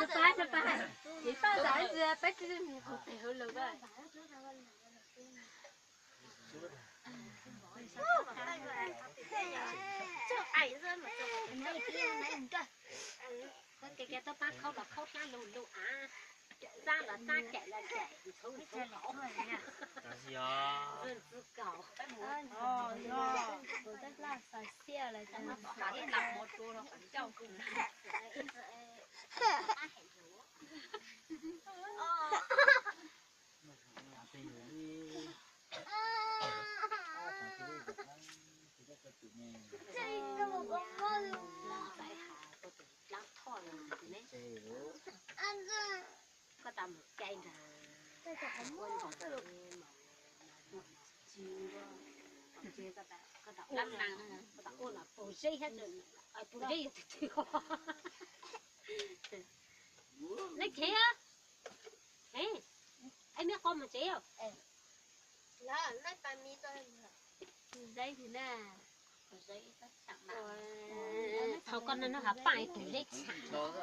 Pab, pab, pab, pab, pab, Koj ke ke tau pab khaub los khaub hlab lug lug av, txab los txab, caim los caim, ntxhov ntxhov. Ntxhov kaum. Koj tas mus cai nrag, ua nrog mas, mas, mas, koj tas ua mas, koj tas ua mas puag zeb thiab, puag zeb yog twg twg. Neb chev, es, es me qo mus tsev os. Thaum koj no no ha paj puag zeb tsham.